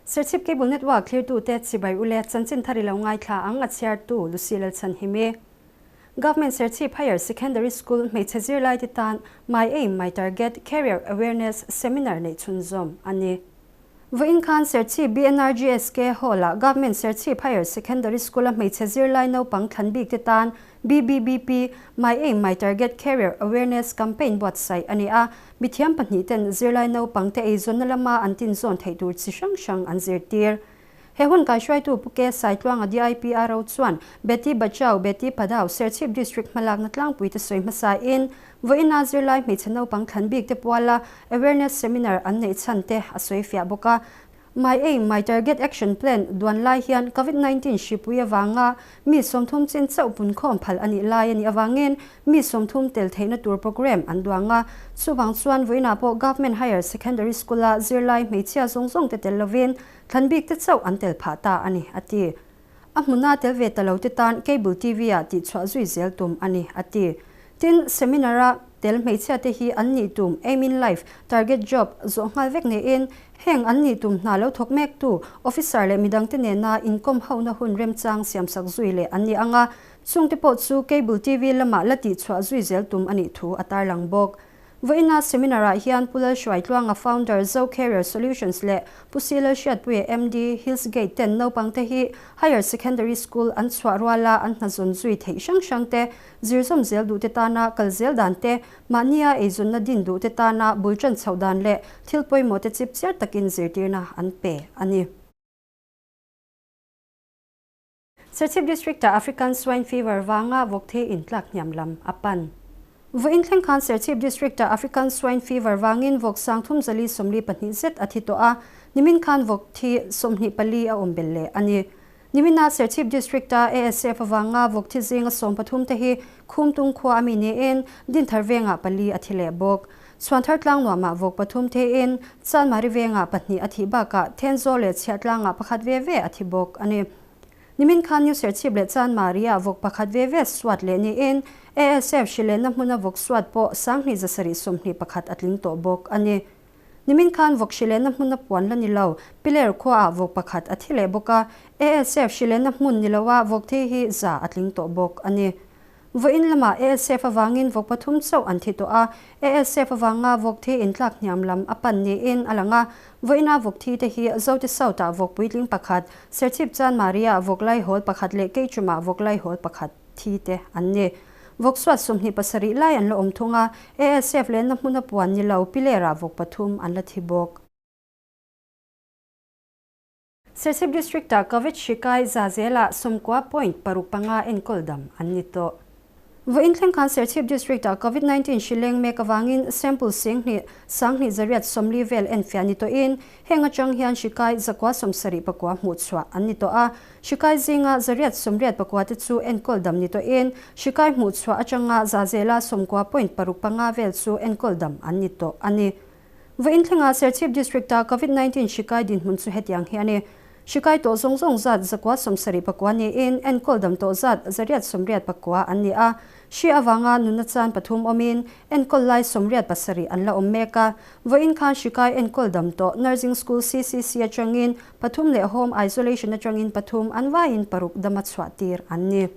Serchhip Cable Network thlirtute chibai ule chanchin thar i lo ngaithla ang a chhiartu Lucy Lalchhanhimi. Government Serchhip Higher Secondary School hmeichhe zirlaite tan My Aim My Target Career Awareness Seminar neih chhunzawm a ni. Vawiin khan Serchhip BNRGSK Hall-ah Government Serchhip Higher Secondary School-a hmeichhe zirlai naupang thlan bikte tan BBBP My Aim My Target Career Awareness Campaign buatsaih a ni a, mithiam pahnihten zirlai naupangte eizawnna lama an tinzawn theih tur chi hrang hrang an zirtir. He hun kaihruaitu Pu Ke Saitluanga DIPRO chuan Beti Bachao Beti Padhao Serchhip District hmalakna tlangpuite sawi hmasain vawiina zirlai hmeichhe naupang thlan bikte puala awareness seminar an neih chhan te a sawi fiah bawk a. My Aim, My Target Action Plan duan lai hian Covid 19 hripui avanga mi 30 chin chauh punkhawm phal a nih lai a nih avangin mi 30 tel theihna tur programme an duang a. Chuvang chuan vawiinah pawh Government Higher Secondary School-a zirlai hmeichhia zawng zawng te tel lovin Thlan bik te chauh an tel phah ta a ni, a ti. A hmuna tel ve ta lo te tan Cable TV-ah tihchhuah zui zel tum a ni, a ti. Tin, seminar-a tel hmeichhia te hi an nih tum Aim in Life, Target Job, zawh nghal vek niin, heng an nih tum hna lo thawk mektu officer leh midangte nena inkawm hona hun remchang siamsak zui leh an ni ang a, chungte pawh chu Cable TV lamah la tihchhuah zui zel tum a nih thu a tarlang bawk. Vawiina seminar-ah hian Pu Lalhruaitluanga founder Zo Career Solutions leh Pu Si Lalhriatpuia MD Hills Gate ten naupangte hi Higher Secondary School an chhuah ruala an hna zawn zui theih hrang hrang te, zir zawm zel duhte tana kal zel dan te, mahnia eizawnna din duhte tana bul tan chhoh dan leh thil pawimawh te chip chiar takin zirtirna an pe a ni. Serchhip District-ah African Swine Fever vanga vawkthei intlak hniam lam a pan. Vawiin thleng khan Serchhip District-ah African Swine Fever vangin vawk 3442 zet a thi tawh a, nimin khan vawk thi 24 a awm belh leh a ni. Nimina Serchhip District-a ASF avanga vawk thi zinga 13 te hi Khumtung khua a mi niin Dinthar vengah pali a thi leh bawk. Chhuanthar tlangnuamah vawk pathum theiin Chanmari vengah pahnih a thih bakah Thenzawl leh Chhiahtlangah pakhat ve ve a thi bawk a ni. Nimin khan New Serchhip leh Chanmari-ah vawk pakhat ve ve suat leh niin ASF hrilehna hmuna vawk suat pawh 2721 a tling tawh bawk a ni. Nimin khan vawk hrilehna hmuna puan la ni lo, Piler khuaah vawk pakhat a thi leh bawk a, ASF hrilehna hmun ni loa vawk thi hi za a tling tawh bawk a ni. Vawiin lamah ASF avangin vawk pathum chauh an thi tawh a, ASF avanga vawk thi intlak hniam lam a pan niin a lang a. Vawiina vawk thi te hi Zote South-ah vawk puitling pakhat, Serchhip Chanmari-ah vawk laihawl pakhat leh Keichumah vawk laihawl pakhat thi te an ni. Vawk suat 27 lai an la awm thung a, ASF lenna hmuna puan ni lo Piler-ah vawk pathum an la thi bawk. Serchhip District-ah Covid hri kai za zelah 90 point paruk panga enkawl dam an ni tawh. Vawiin thleng khan Serchhip District-ah Covid 19 hri leng mek avangin sample 10,000 1240 vel enfiah ni tawhin heng atang hian hri kai 179 hmuh chhuah an ni tawh a. Hri kai zinga 184 te chu enkawl dam ni tawhin hri kai hmuh chhuah atanga za zela 90 point paruk panga vel chu enkawl dam an ni tawh a ni. Vawiin thlenga Serchhip District-a Covid 19 hri kai dinhmun chu hetiang hi a ni. Hri kai tawh zawng zawng zat 179 niin enkawl dam tawh zat 189 an ni a. Hri avanga nunna chan pathum awmin enkawl lai 87 an la awm mek a. Vawiin khan hri kai enkawl dam tawh Nursing School CCC atangin pathum leh Home Isolation atangin pathum an vaiin paruk dama chhuah tir an ni.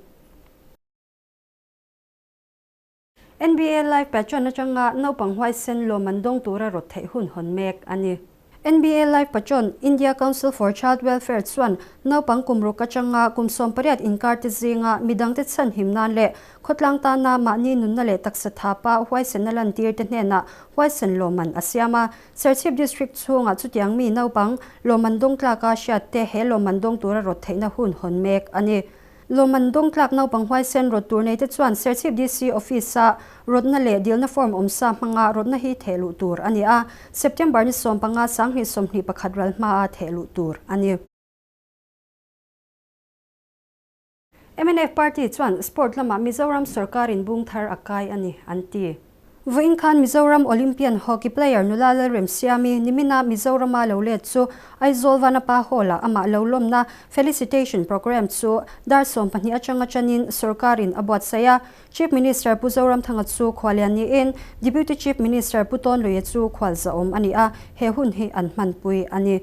NBA Live Patron atanga naupang huaisen lawm an dawng tura rawt theih hun hawn mek a ni. NBA Live Patron, India Council for Child Welfare chuan naupang kum ruk atanga kum 18 inkar te zinga midangte chhan him nan leh khawtlang tana mahni nunna leh taksa thapa huaisenna lantir te hnenah huaisen lawm an a siam a. Serchhip District chhungah chutiang mi naupang lawm an dawng tlaka hriat te he lawm an dawng tura rawt theihna hun hawn mek a ni. Lawmman dawngtlak naupang huaisen rawt tur neite chuan Serchhip DC Office-a rawtna leh dilna form awmsa hmanga rawtna hi theh luh tur a ni a, September ni 15 2021 ral hmaa theh luh tur a ni. Mnf Party chuan Sport lamah Mizoram sorkarin bung thar a kai a ni, an ti. Vawiin khan Mizoram Olympian hockey player nula Lalremsiami nimina Mizorama lo let chu Aizawl Vanapa Hall-ah amah lo lawmna felicitation programme chu dar 12 atanga tanin sorkarin a buatsaih a. Chief Minister Pu Zoramthanga chu khualian niin Deputy Chief Minister Pu Tawnluia chu khualzahawm a ni a, he hun hi an hmanpui a ni.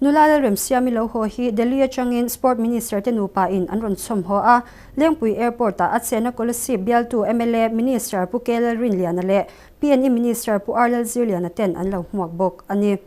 Nula Lalremsiami lo haw hi Delhi atangin Sport Minister te nupa in an rawn chhawm haw a, Lengpui Airport ah a chena Kolasib bialtu mla Minister Pu K Lalrinliana leh PNE Minister Pu R Lalzirliana ten an lo hmuak bawk a ni.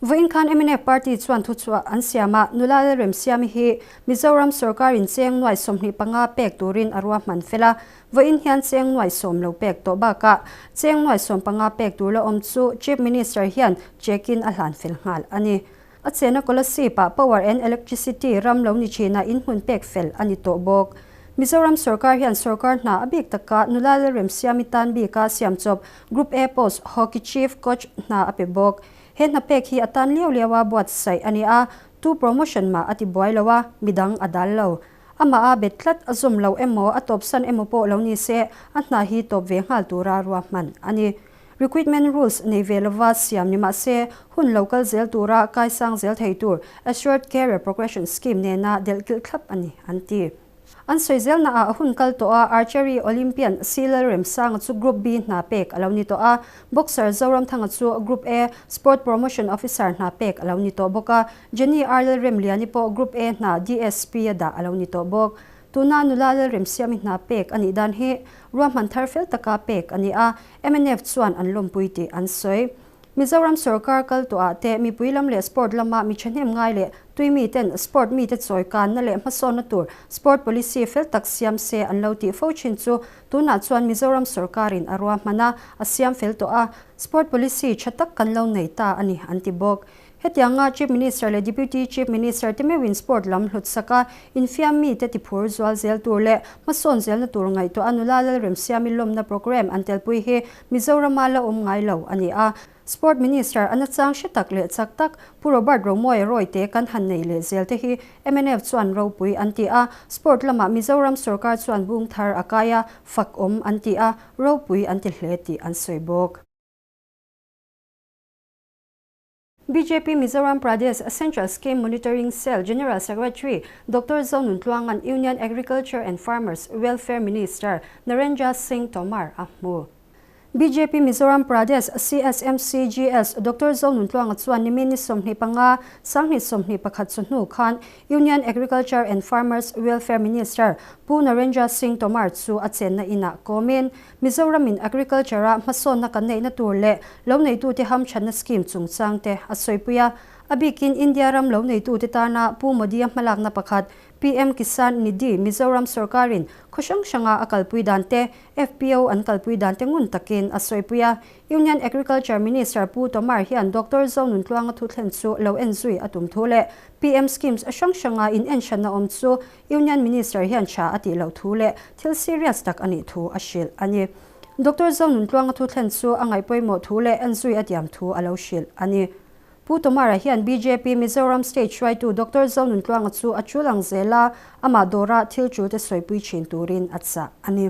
Vawiin khan mnf party chuan thuchhuah an siam a, Nula Lalremsiami hi Mizoram sorkarin cheng nuai 25 pek turin a ruahman fel a, Vawiin hian cheng nuai sawm lo pek tawh bakah cheng nuai 15 pek tur la awm chu Chief Minister hian check-in a hlan fel nghal a ni. A chena Kolasib-ah Power and Electricity ram lo ni thinah inhmun pek fel a ni tawh bawk. Mizoram sorkar hian sorkar hna a bik taka nula Lalremsiami tan bika siamchawp Group A post Hockey Chief Coach hna a pe bawk. He hna pek hi a tan liau liau a buatsaih a ni a, tu promotion mah a ti buai lo a, midang a dal lo. Amah a bet tlat, a zawm lo emaw, a tawpsan emaw pawh lo ni se, a hna hi tawp ve nghal tura ruahman a ni. Recruitment rules nei ve lova siam ni mah se, hun lo kal zel tura kaisang zel thei tur Assured Career Progression Scheme nena delhkilh thlap a ni, an ti. An sawi zelnaah a hun kal tawh a, Archery Olympian C Lalremsanga chu Group B hna pek a lo ni tawh a, Boxer Zoramthanga chu Group A Sport Promotion Officer hna pek a lo ni tawh bawk a, Jenny R Lalremliani pawh Group A hna DSP a dah a lo ni tawh bawk. Tuna nula Lalremsiami hna pek a nih dan hi ruahman thar fel taka pek a ni a, mnf chuan an lawmpui tih an sawi. Mizoram sorkar kal tawhah te mipui lam leh sport lama mi thahnem ngai leh tui miten sport mite chawi kanna leh hmasawnna tur sport policy fel tak siam se an lo tih fo thin chu tunah chuan Mizoram sorkarin a ruahman a, a siam fel tawh a, sport policy tha tak kan lo nei ta a ni an ti bawk. Hetianga Chief Minister leh Deputy Chief Minister te meuhin sport lam hlut sak a, infiam mite tiphur zual zel tur leh hmasawn zelna tur ngaihtuah a nula Lalremsiami lawmna programme an telpui hi Mizorama la awm ngai lo a ni a. Sport Minister a nachang hre tak leh chak tak Pu Robert Romawia Royte kan han nei leh zel te hi mnf chuan ropui an ti a, sport lamah Mizoram sorkar chuan bung thar a kai a, fak awm an ti a, ropui an ti hle tih an sawi bawk. Bjp Mizoram Pradesh Central Scheme Monitoring Cell General Secretary Doctor Zonuntluanga'n Union Agriculture and Farmers Welfare Minister Narendra Singh Tomar a hmu. Bjp Mizoram Pradesh CSMC GS Doctor Zonuntluanga chuan nimin ni 25, 2021 chawhnu khan Union Agriculture and Farmers Welfare Minister Pu Narendra Singh Tomar chu a chenna inah kawmin Mizoramin Agriculture-a hmasawnna kan neihna tur leh lo neitute hamthatna scheme chungchang te a sawipui a. A bikin India ram lo neitute tana Pu Modi-a hmalakna pakhat PM Kisan Nidhi Mizoram sorkarin khaw hrang hranga a kalpui dan te, FPO an kalpui dan te ngun takin a sawipui a. Union Agriculture Minister Pu Tomar hian Doctor Zonuntluanga thuthlen chu lo enzui a tum thu leh PM schemes hrang hranga inenhranna awm chu Union Minister hian tha a tih loh thu leh thil serious tak a nih thu a hrilh a ni. Doctor Zonuntluanga thu thlen chu a ngaihpawimawh thu leh enzui a diam thu a lo hrilh a ni. Pu Tomara hian bjp Mizoram State hruaitu Doctor Zonuntluanga chu a tul ang zel a, amah dawra thil tul te sawipui thin turin a chah a ni.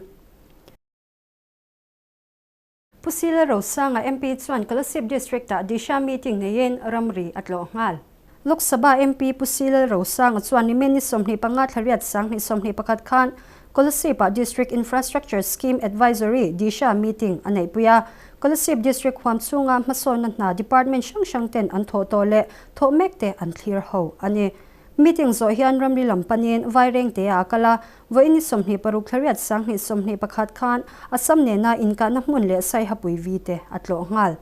Pu Sila Rosanga MP chuan Kolasib District-ah Disha meeting neiin ramri a tlawh nghal. Lok Sabha MP Pu Sila Rosanga chuan nimin ni 25 thla riat 2021 khan Kolasib-ah District Infrastructure Scheme Advisory, Disha, meeting a neihpui a. Kolasib District huam chhunga hmasawnna hna department hrang hrang ten an thawh tawh leh thawh mek te an thlir ho a ni. Meeting zawh hian ramri lam panin Vairengte ah a kal a, vawiin ni 26 thla riat 2021 khan Assam nena inkahna hmun leh Saihapui vi te a tlawh nghal.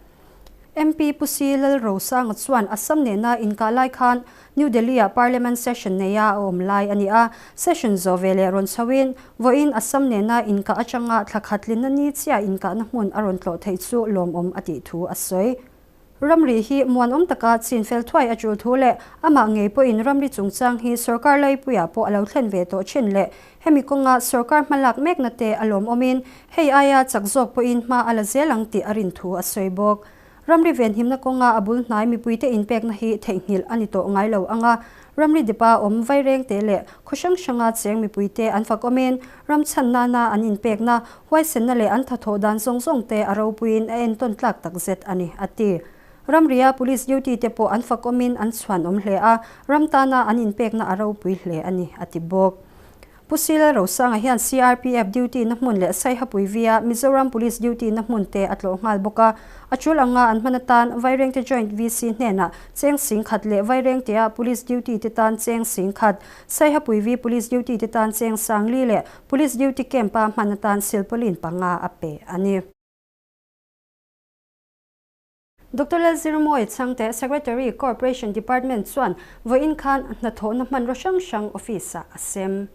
MP Pu Si Lalrosanga chuan Assam nena inkah lai khan New Delhi-ah Parliament session neia a awm lai a ni a, session zawh ve leh rawn chhoin vawiin Assam nena inkah atanga thla khat linna ni chiah inkahna hmun a rawn tlawh theih chu lawmawm a tih thu a sawi. Ramri hi muanawm taka chin fel thuai a tul thu leh amah ngei pawhin ramri chungchang hi sorkar laipuiah pawh a lo thlen ve tawh thin leh hemi kawnga sorkar hmalak mekna te a lawmawmin hei aia chak zawk pawhin hma a la zel ang tih a rin thu a sawi bawk. Ramri venhimna kawnga a bul hnai mipuite inpekna hi theihnghilh a ni tawh ngai lo ang a, ramri dipa awm vairengte leh khaw hrang hranga cheng mipuite an fakawmin ram chhan nana an inpekna huaisenna leh an thathawh dan zawng zawng te a ropuiin a entawn tlak tak zet a ni, a ti. Ramria Police duty te pawh an fakawmin an chhuanawm hle a, ram tana an inpekna a ropui hle a ni, a ti bawk. Pu Sila Rosanga hian CRPF duty na hmun leh Saihapui via Mizoram Police duty na hmun te a tlawh nghal bawk a. A tul anga an hman atan Vairengte Joint VC hnenah cheng 10,000 leh Vairengtea Police duty te tan cheng 10,000, Saihapui V Police duty te tan cheng 4,000 leh Police duty camp-a hman atan silpaulin panga a pe a ni. Doctor Lalzirmawia Chhangte, Secretary, Corporation Department chuan vawiin khan hnathawhna hmanraw hrang hrang office-ah a sem.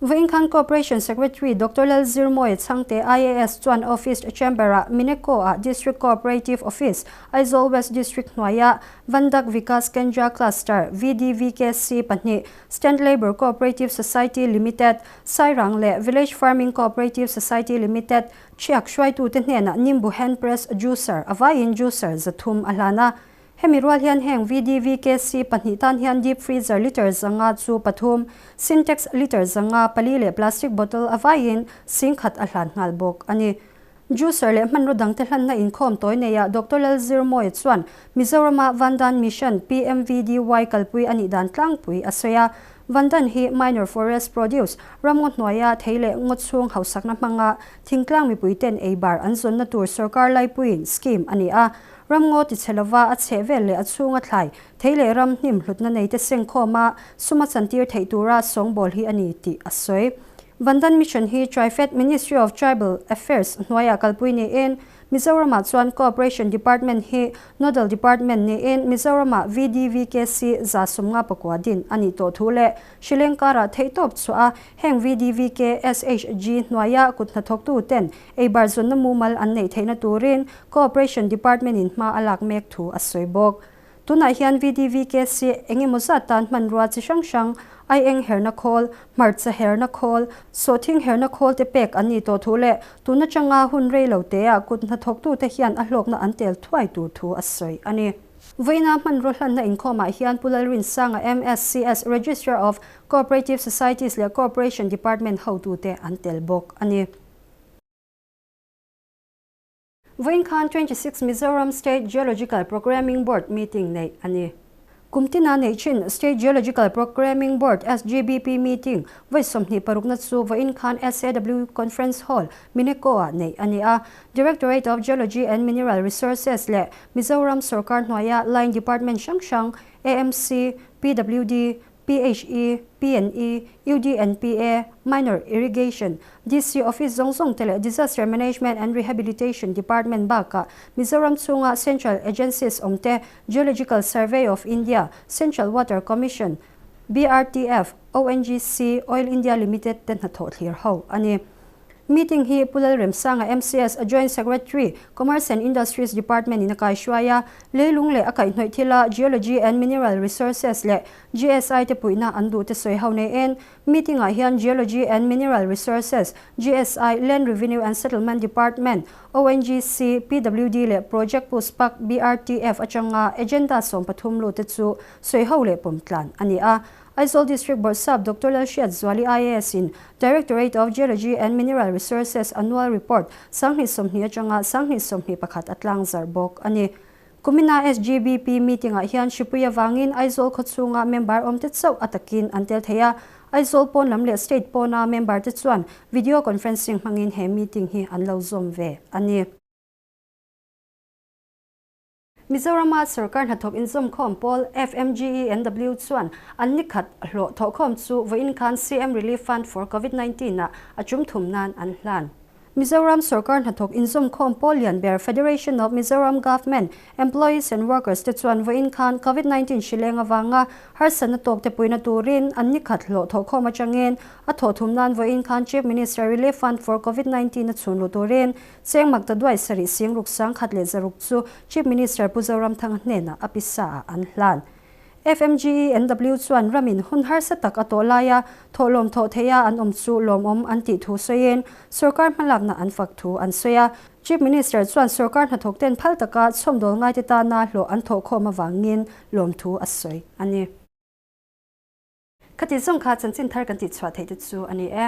Vawiin khan Corporation Secretary Doctor Lalzirmawia Chhangte, IAS chuan office chamber-ah Mineco-ah District Cooperative Office, Aizawl West District hnuaia Vandak Vikas Kendra Cluster, VDVKC, pahnih, Stand Labour Cooperative Society Limited, Sairang leh Village Farming Cooperative Society Limited, Thiak hruaitute hnenah Nimbu hand press juicer a vaiin juicer 300 a hlan a. Hemi rual hian heng VDVKC pahnih tan hian deep freezer litre 500 chu pathum, Sintex litre 500 pali leh plastic bottle a vaiin 10,000 a hlan nghal bawk a ni. Juicer leh hmanraw dangte hlanna inkhawm tawi neiah Doctor Lalzirmawia chuan Mizorama Vandan Mission PMVDY kalpui a nih dan tlangpui a sawi a. Vandan hi minor forest produce, ramngaw hnuaia thei leh ngaw chhung hausakna hmanga thingtlang mipuiten ei bar an zawnna tur sorkar laipuiin scheme a ni a. Ramngaw tichhe lova a chheh vel leh a chhunga thlai, thei leh ram hnim hlutna neite sengkhawma suma chantir theih tura sawngbawl hi a ni tih a sawi. Vandan Mission hi Trifed Ministry of Tribal Affairs hnuaiah kalpui niin Mizoramah chuan Cooperation Department hi Nodal Department niin Mizoramah VDVKC 59 din a nih tawh thu leh Hrileng karah theihtawp chhuah a heng VDVK SHG hnuaia kut hnathawktu ten eibar zawnna mumal an neih theihna turin Cooperation Department in hma a lak mek thu a sawi bawk. Tunah hian VDVKC eng emaw zat tan hmanrua chi hrang hrang, aieng herna khawl, hmarcha herna khawl, sawhthing herna khawl te pek an nih tawh thu leh tun atanga hun rei lo teah kut hnathawktute hian a hlawkna an tel thuai tur thu a sawi a ni. Vawiina hmanraw hlanna inkhawmah hian Pu Lalrinsanga MSCS Registrar of Cooperative Societies leh Cooperation Department hotute an tel bawk a ni. Vawiin khan 26 Mizoram State Geological Programming Board meeting neih a ni. Kum tina neih thin State Geological Programming Board, SGBP, meeting vawi 26na chu vawiin khan SAW Conference Hall, Mineco-ah neih a ni a. Directorate of Geology and Mineral Resources leh Mizoram sorkar hnuaia line department hrang hrang, AMC, PWD, PHE, PNE, UDNPA, Minor Irrigation, DC Office zawng zawng te leh Disaster Management and Rehabilitation Department bakah Mizoram chhunga Central Agencies awm te, Geological Survey of India, Central Water Commission, BRTF, ONGC, Oil India Limited te hnathawh thlir ho a ni. Meeting hi Pu Lalremsanga MCS a Joint Secretary, Commerce and Industries Department in a kaihruai a, leilung leh a kaihhnawih thila Geology and Mineral Resources leh GSI te puihna an duh te sawi ho neiin meeting ah hian Geology and Mineral Resources, GSI, Land Revenue and Settlement Department, ONGC, PWD leh Project Puspak, BRTF atanga agenda 13 lut te chu sawi ho leh pawm tlan a ni a. Aizawl District Bawrhsap Doctor Lalhriat Zuali IAS in Directorate of Geology and Mineral Resources Annual Report 2020 atanga 2021 a tlang zarh bawk a ni. Kumina SGBP meeting ah hian Hripui avangin Aizawl khawchhunga member awm te chauh a takin an tel thei a, Aizawl pawn lam leh state pawna member te chuan video conferencing hmangin he meeting hi an lo zawm ve a ni. Mizorama sorkar hnathawk inzawmkhawm pawl FMGENW chuan an ni khat hlawh thawhkhawm chu vawiin khan CM Relief Fund for Covid 19 ah a tum thum nan an hlan. Mizoram sorkar hnathawk inzawmkhawm pawl lian ber Federation of Mizoram Government Employees and Workers te chuan vawiin khan Covid 19 hrileng avanga harsatna tawk te puina turin an ni khat hlawh thawhkhawm atangin a thawh thum nan vawiin khan Chief Minister Relief Fund for Covid 19 a chhun luh turin Cheng mak ta duai sarih 600 1,600 chu Chief Minister Pu Zoramthanga hnenah a pisa ah an hlan. FMGENW chuan ramin hun harsa tak a tawh laia thawhlawm thawh theia an awm chu lawmawm an tih thu sawiin sorkar hmalakna an fak thu an sawi a. Chief Minister chuan sorkar hnathawk ten phal taka chhawmdawl ngaite tana hlawh an thawhkhawm avangin lawmthu a sawi a ni. Khati zawng kha chanchin thar kan tihchhuah theih te chu a ni e.